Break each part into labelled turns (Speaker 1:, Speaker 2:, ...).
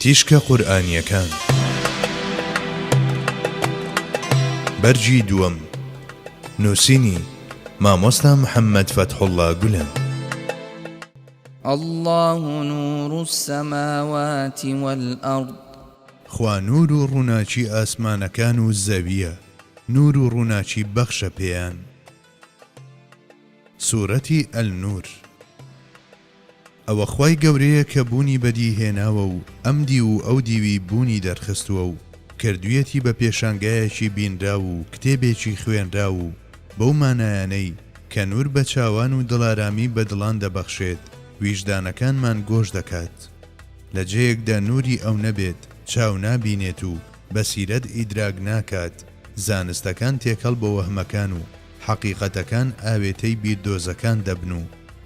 Speaker 1: تیشکە قورئانیەکان بەرگی دووەم نووسینی مامۆستا محەممەد فەتحوڵڵا گولەن.
Speaker 2: اللە نور السماوات والارض.
Speaker 1: خوا نوور و ڕووناکی ئاسمانەکان و زەوییە، نوور و ڕووناکی بەخشە پێیان. سورەتی النور. ئەوە خوای گەورەیە کە بوونی بەدی هێناوە و ئەم دیو و ئەو دیوی بوونی دەرخستووە و کردویەتی بە پێشانگایەکی بینراو و کتێبێکی خوێنراو و بەو مانایانەی کە نور بە چاوان و دڵارامی بە دڵان دەبەخشێت ویژدانەکانمان گۆش دەکات. لە جێیەکدا نوری ئەو نەبێت چاو نابینێت و بەسیرەت ئیدراک ناکات، زانستەکان تێکەڵ بە وەهمەکان و حەقیقەتەکان ئاوێتەی بیردۆزەکان دەبن و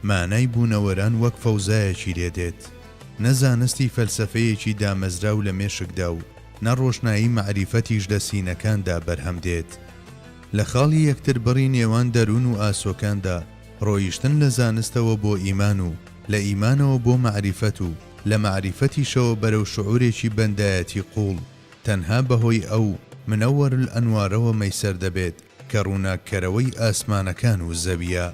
Speaker 1: مانای بوونەوەران وەک فەوزایەکی لێ دێت. نە زانستی فەلسەفەیەکی دامەزراو لە مێشکدا و نە ڕۆشنایی مەعریفەتیش لە سینەکاندا بەرهەم دێت. لە خاڵی یەکتربڕی نێوان دەروون و ئاسۆکاندا، ڕۆیشتن لە زانستەوە بۆ ئیمان و لە ئیمانەوە بۆ مەعریفەت و لە مەعریفەتیشەوە بەرەو شعورێکی بەندایەتی قووڵ، تەنها بەهۆی ئەو، منور الانوارەوە مەیسەر دەبێت کە ڕووناککەرەوەی ئاسمانەکان و زەوییە.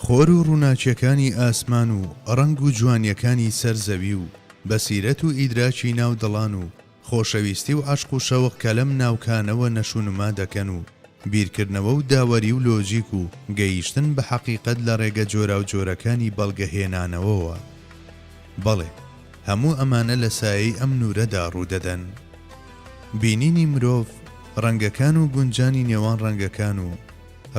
Speaker 1: خۆر و ڕووناکیەکانی ئاسمان و ڕەنگ و جوانیەکانی سەر زەوی و بەسیرەت و ئیدراکی ناو دڵان و خۆشەویستی و عەشق و شەوق کە لەم ناوکانەوە نەشونما دەکەن و بیرکردنەوە و داوەری و لۆجیک و گەیشتن بە حەقیقەت لە ڕێگە جۆراوجۆرەکانی بەڵگەهێنانەوەوە. بەڵێ، هەموو ئەمانە لە سایەی ئەم نوورەدا ڕوودەدەن. بینینی مرۆڤ، ڕەنگەکان و گونجانی نێوان ڕەنگەکان و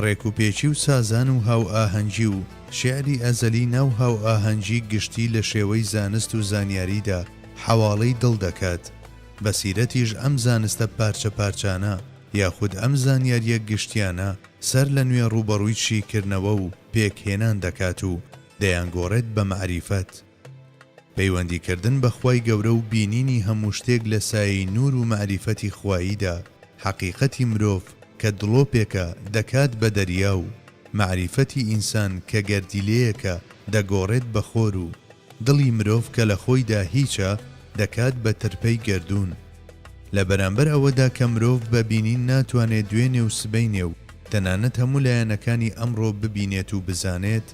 Speaker 1: ڕێکوپێکی و سازان و هاوئاهەنگی و شیعری ئەزەلی ناو هاوئاهەنگی گشتی لە شێوەی زانست و زانیاریدا حەواڵەی دڵ دەکات، بەسیرەتیش ئەم زانستە پارچە پارچانە یاخود ئەم زانیارییە گشتیانە سەر لە نوێ ڕووبەڕووی شیکردنەوە و پێکهێنان دەکات و دەیانگۆڕێت بە مەعریفەت. پەیوەندیکردن بە خوای گەورە و بینینی هەموو شتێک لە سایەی نوور و مەعریفەتی خواییدا، حەقیقەتی مرۆڤ کە دڵۆپێکە دەکات بە دەریا و مەعریفەتی ئینسان کە گەردیلەیەکە دەگۆڕێت بە خۆر و دڵی مرۆڤ کە لە خۆیدا هیچە دەکات بە ترپەی گەردوون. لە بەرامبەر ئەوەدا کە مرۆڤ بە بینین ناتوانێت دوێنێ و سبەینێ و تەنانەت هەموو لایەنەکانی ئەمڕۆ ببینێت و بزانێت،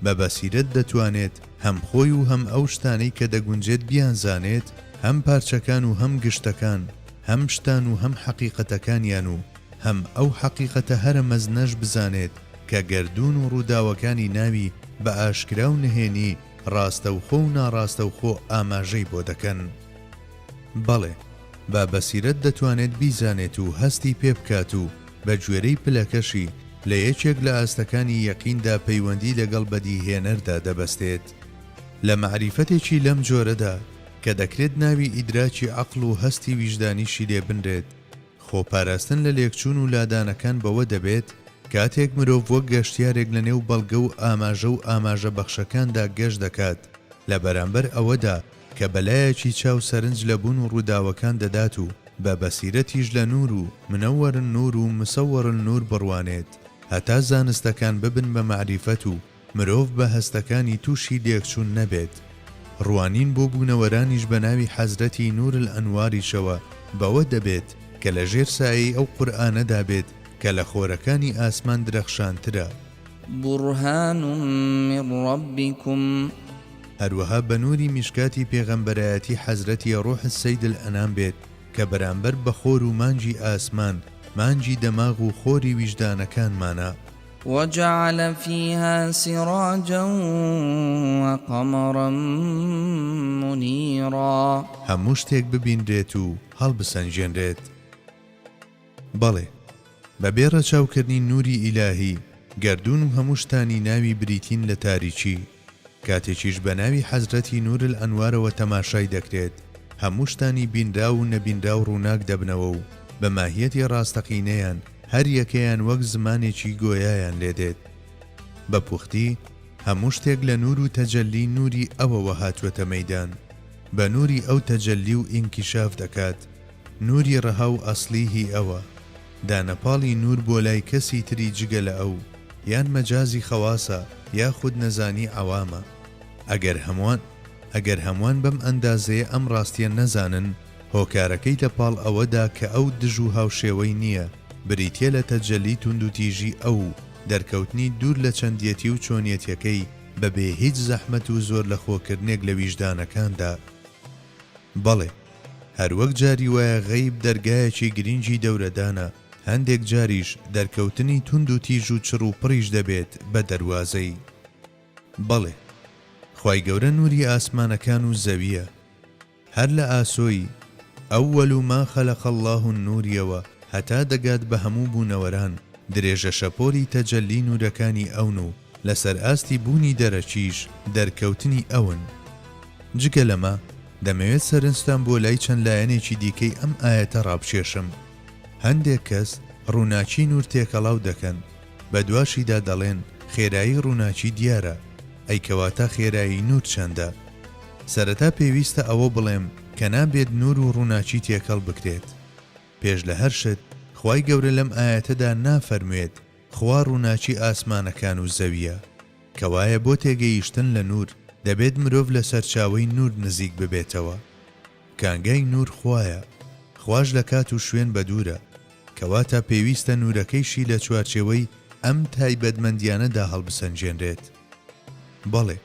Speaker 1: بە بەسیرەت دەتوانێت هەم خۆی و هەم ئەو شتانەی کە دەگونجێت بیانزانێت، هەم پارچەکان و هەم گشتەکان، هەم شتان و هەم حەقیقەتەکانیان و هەم ئەو حەقیقەتە هەرە مەزنەش بزانێت کە گەردوون و ڕووداوەکانی ناوی بە ئاشکرا و نهێنی، ڕاستەوخۆ و ناڕاستەوخۆ ئاماژەی بۆ دەکەن. بەڵێ، بە بەسیرەت دەتوانێت بیزانێت و هەستی پێ بکات و بە گوێرەی پلەکەشی لە یەکێک لە ئاستەکانی یەقیندا پەیوەندی لەگەڵ بەدیهێنەردا دەبەستێت. لە مەعریفەتێکی لەم جۆرەدا، کە دەکرێت ناوی ئیدراکی عەقڵ و هەستی ویژدانیشی لێ بنرێت، خۆ پاراستن لە لێکچوون و لادانەکان بەوە دەبێت کاتێک مرۆڤ وەک گەشتیارێک لە نێو بەڵگە و ئاماژە و ئاماژە بەخشەکاندا گەشت دەکات لە بەرامبەر ئەوەدا کە بە لایەکی چاو سەرنج لە بوون و ڕووداوەکان دەدات و بە بەسیرەتیش لە نوور و منور النور و مصور النور بڕوانێت هەتا زانستەکان ببن بە مەعریفەت و مرۆڤ بە هەستەکانی تووشی لێکچوون نەبێت. ڕوانین بۆ بوونەوەرانیش بە ناوی حەزرەتی نور الانواریشەوە بەوە دەبێت کە لە ژێر سایەی ئەو قورئانەدا بێت کە لە خۆرەکانی ئاسمان درەخشانترە.
Speaker 2: برهان من ربکم.
Speaker 1: هەروەها بە نوری میشکاتی پێغەمبەرایەتی حەزرەتی ڕوح سید الانام بێت کە بەرامبەر بە خۆر و مانگی ئاسمان، مانگی دەماغ و خۆری ویژدانەکانمانە.
Speaker 2: وجعل فیها سراجا وقمرا منیرا.
Speaker 1: هەموو شتێک ببینرێت و هەڵبسەنگێنرێت. بەڵێ، بەبێ ڕەچاوکردنی نووری ئیلاهی، گەردوون و هەموو شتانی ناوی بریتین لە تاریکی. کاتێکیش بە ناوی حەزرەتی نور الانوارەوە تەماشای دەکرێت، هەموو شتانی بینراو و نەبینراو ڕووناک دەبنەوە و بە ماهیەتی ڕاستەقینەیان هەر یەکەیان وەک زمانێکی گۆیایان لێ دێت. بە پوختی، هەموو شتێک لە نور و تەجەلی نوری ئەوەوە هاتووەتە مەیدان. بە نوری ئەو تەجەلی و ئینکیشاف دەکات. نوری ڕەها و ئەسڵی هی ئەوە. دانەپاڵی نور بۆ لای کەسی تری جگە لە ئەو، یان مەجازی خەواسە یاخود نەزانی عەوامە. ئەگەر هەموان. ئەگەر هەمووان بەم ئەندازەیە ئەم ڕاستییە نەزانن، هۆکارەکەی لە پاڵ ئەوەدا کە ئەو دژ و هاوشێوەی نییە، بریتییە لە تەجەلی توندوتیژی ئەو و دەرکەوتنی دوور لە چەندیەتی و چۆنیەتیەکەی بە بێ هیچ زەحمەت و زۆر لەخۆکردنێک لە ویژدانەکاندا. بەڵێ، هەروەک جاری وایە غەیب دەرگایەکی گرینگی دەورەدانە، هەندێک جاریش دەرکەوتنی توند و تیژ و چڕ و پڕیش دەبێت بە دەروازەی. بەڵێ، خوای گەورە نووری ئاسمانەکان و زەوییە. هەر لە ئاسۆی، اول ما خلق اللە النور، یەوە هەتا دەگات بە هەموو بوونەوەران، درێژە شەپۆلی تەجەلی نوورەکانی ئەون و لەسەر ئاستی بوونی دەرەکیش دەرکەوتنی ئەون. جگە لەمە، دەمەوێت سەرنجتان بۆ لای چەند لایەنێکی دیکەی ئەم ئایەتە ڕابکێشم. هەندێک کەس ڕووناکی نوور تێکەڵاو دەکەن، بەدواشیدا دەڵێن خێرایی ڕووناکی دیارە، ئەی کەواتە خێرایی نوور چەندە؟ سەرەتا پێویستە ئەوە بڵێم کە نابێت نوور و ڕووناکی تێکەڵ بکرێت. پێش لە هەر شت خوای گەورە لەم ئایەتەدا نافەرموێت خوا ڕووناکی ئاسمانەکان و زەویە. کەوایە بۆ تێگەیشتن لە نوور دەبێت مرۆڤ لە سەرچاوەی نوور نزیک ببێتەوە. کانگای نوور خوایە. خواش لە کات و شوێن بەدوورە. کەواتە پێویستە نوورەکەیشی لە چوارچێوەی ئەم تایبەتمەندیانەدا هەڵبسەنگێنرێت. بەڵێ.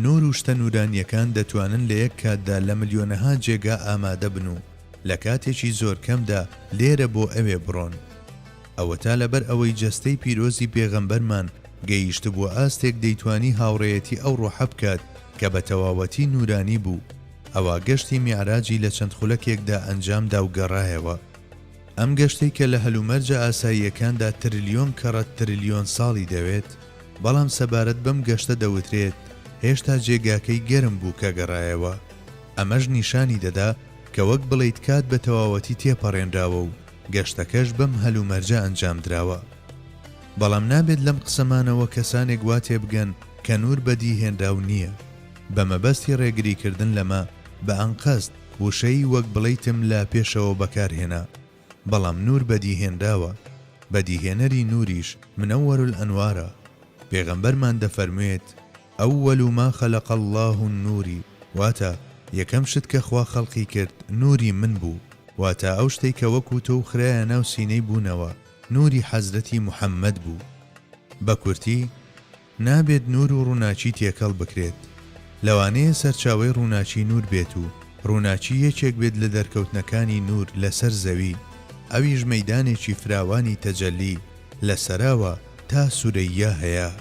Speaker 1: نوور و شتە نوورانییەکان دەتوانن لە یەک کاتدا لە ملیۆنەها جێگا ئامادە بن و لە کاتێکی زۆر کەمدا لێرە بۆ ئەوێ بڕۆن. ئەوەتا لەبەر ئەوەی جەستەی پیرۆزی پێغەمبەرمان گەیشتبووە ئاستێک دەیتوانی هاوڕێیەتی ئەو ڕۆحە بکات کە بە تەواوەتی نوورانی بوو، ئەوا گەشتی میعراجی لە چەند خولەکێکدا ئەنجام دا و گەڕایەوە. ئەم گەشتەی کە لە هەلومەرجە ئاساییەکاندا ترلیۆن کەڕەت ترلیۆن ساڵی دەوێت، بەڵام سەبارەت بەم گەشتە دەوترێت هێشتا جێگاکەی گەرم بوو کە گەڕایەوە. ئەمەش نیشانی دەدا کە وەک بڵێیت کات بە تەواوەتی تێپەڕێنراوە و گەشتەکەش بەم هەلومەرجە ئەنجامدراوە. بەڵام نابێت لەم قسەمانەوە کەسانێک وا تێبگەن کە نوور بەدیهێنراو نییە. بە مەبەستی ڕێگریکردن لەمە، بە ئەنقەست وشەی وەک بڵێیتم لە پێشەوە بەکارهێنا. بەڵام نوور بەدیهێنراوە، بەدیهێنەری نووریش منور الانوارە. پێغەمبەرمان دەفەرموێت، اول ما خلق اللە النور، واتە، یەکەم شت کە خوا خەڵقی کرد نووری من بوو، واتە ئەو شتەی کە وەکو تۆو خرایە ناو سینەی بوونەوە نووری حەزرەتی محمد بوو. بە کورتی، نابێت نوور و ڕووناکی تێکەڵ بکرێت. لەوانەیە سەرچاوەی ڕووناکی نوور بێت و ڕووناکی یەکێک بێت لە دەرکەوتنەکانی نوور لەسەر زەوی، ئەویش مەیدانێکی فراوانی تەجەلی لە سەراوە تا سورەییا هەیە.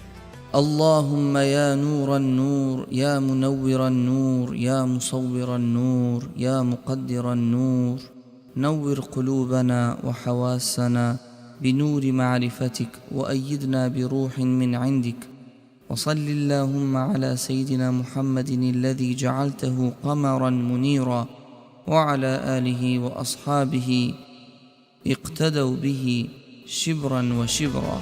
Speaker 2: اللهم یا نور النور یا منور النور یا مصور النور یا مقدر النور نور قلوبنا وحواسنا بنور معرفتك وأيدنا بروح من عندك وصل اللهم على سيدنا محمد الذي جعلته قمرا منيرا وعلى آله وأصحابه اقتدوا به شبرا وشبرا.